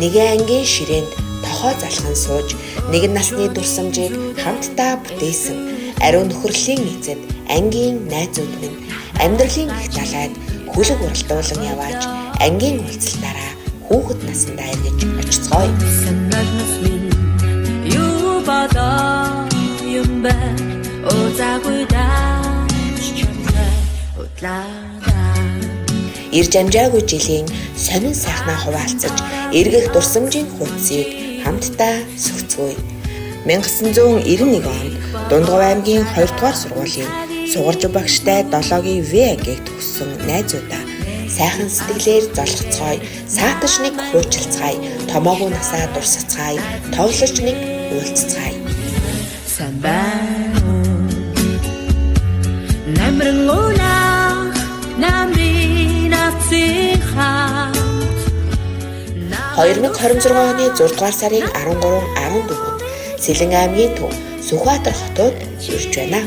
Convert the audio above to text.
нэгэн ангийн ширээнд тохоо залхан сууж нэгэн насны дурсамжийг хамтдаа бүтээсэн ариун нөхөрлийн эзэд ангийн найзууд минь амьдралын их далайд хөлөг уралдуулан явааж ангийн уулзалтаараа хүүхэд насандаа эргэж очицгооё. Санал минь юу болоо юм бэ? Узаагүй даач чамтай удлаа. Ирж амжаагүй жилийн сонин сайхнаа хуваалцаж эргэх дурсамжийн хуудсыг хамтдаа сөхцгөөе. 1991 онд Дундгов аймгийн 2 дугаар сургуулийн сугарж багштай 7-гийн В ангийг төгссөн найзуудаа сайхан сэтгэлээр золгоцгоё, саатаж нэг хуучилцгаая, томоогүй насаа дурсацгаая, товлож нэг уулзцгаая. Сайн байна уу? Намран улаах намрын нацын хаат. 2026 оны 6 дугаар сарын 13 14-нд Сэлэн аймгийн төв Сүхбаатар хотод ирж байна.